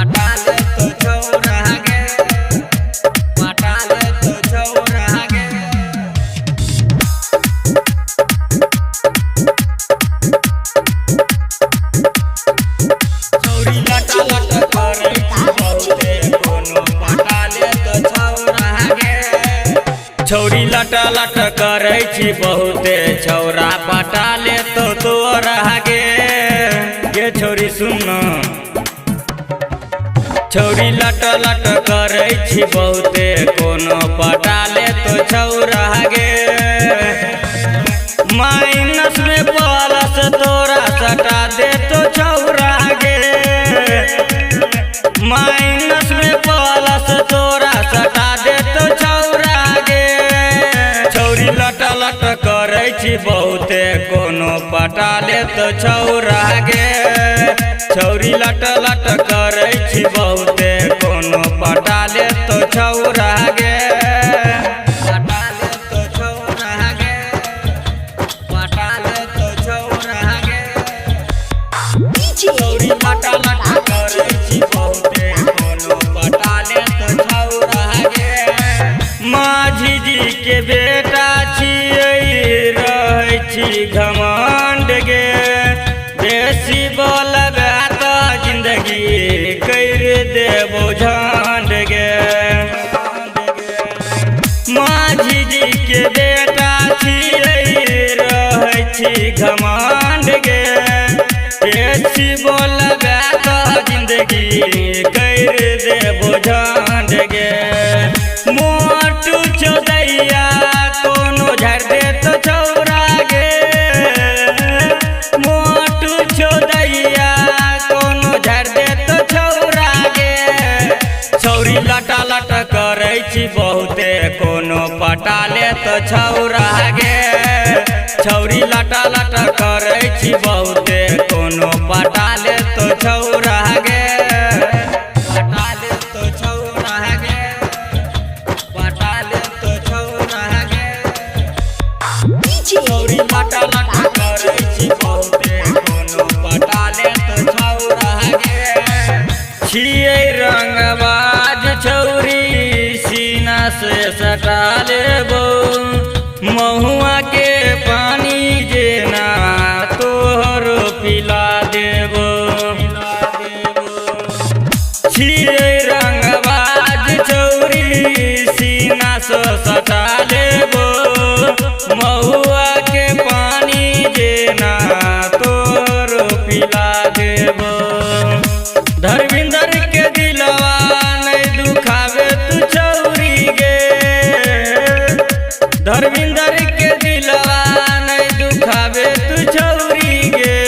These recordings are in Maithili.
पटा ले तो छौरा गे, पटा ले तो छौरा गे। छौरी लट लट करै छी बहुते कोनो पटा ले तो छौरा गे। छौरी लट लट करै छी बहुते छौरा पटा ले तो तोरा गे। गे छौरी सुन, छौरी लट लट करै छी बहुते कोनो पटा ले तो छौरा गे। माइनस में प्लस तोरा सटा दे तो छौरा गे। माइनस में प्लस तोरा सटा दे तो छौरा गे। छौरी लट लट करै छी बहुते कोनो पटा ले तो छौरा गे। छौरी लट लट करै छी बहुते कोनो पटा ले तो छौरा गे। पटा ले तो छौरा गे, पटा ले तो छौरा गे। छौरी लट लट करै छी बहुते कोनो पटा ले तो छौरा गे। माझी जी के बेटा छियै रहै छी घमंड गे। बेसी बोलबे तऽ जिंदगी कर देबो झंड गे। माझी जी के बेटा छियै रहै छी घमंड गे। बेसी बोलबे तऽ जिंदगी कर देबो झंड गे। मोटू चौदैया कोनो झाड़ि दे तो छौरा गे। मोटू चौदैया कोनो झाड़ि दे तो छौरा गे। छौरी लट लट करै छी बहुते कोनो पटा ले तो छौरा गे। छौरी लट लट करै छी बहुते कोनो पटा ले तो छौरा गे। पटा ले तो छौरा गे, पटा ले तो छौरा गे। छौरी लट लट करै छी बहुते कोनो पटा ले तो छौरा गे। छियै रंगबाज छौरी सीना से सटा लेबो। महुआ के पानी जेना तोहर पिला देबो। छियै रंगबाज छौरी सीना से सटा लेबो। महुआ के पानी जेना तोहर पिला देबो। धर्मेंद्र के दिलवा नहीं दुखावे तू छौरी गे। धर्मेंद्र के दिलवा नहीं दुखावे तू छौरी गे।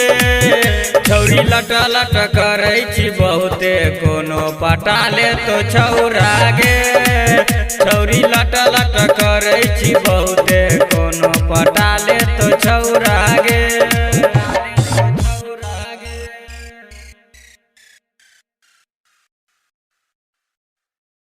छौरी लट लट करै छी बहुते कोनो पटा ले तो छौरा गे। छौरी लट लट करै छी बहुते कोनो पटा ले तो छौरा गे।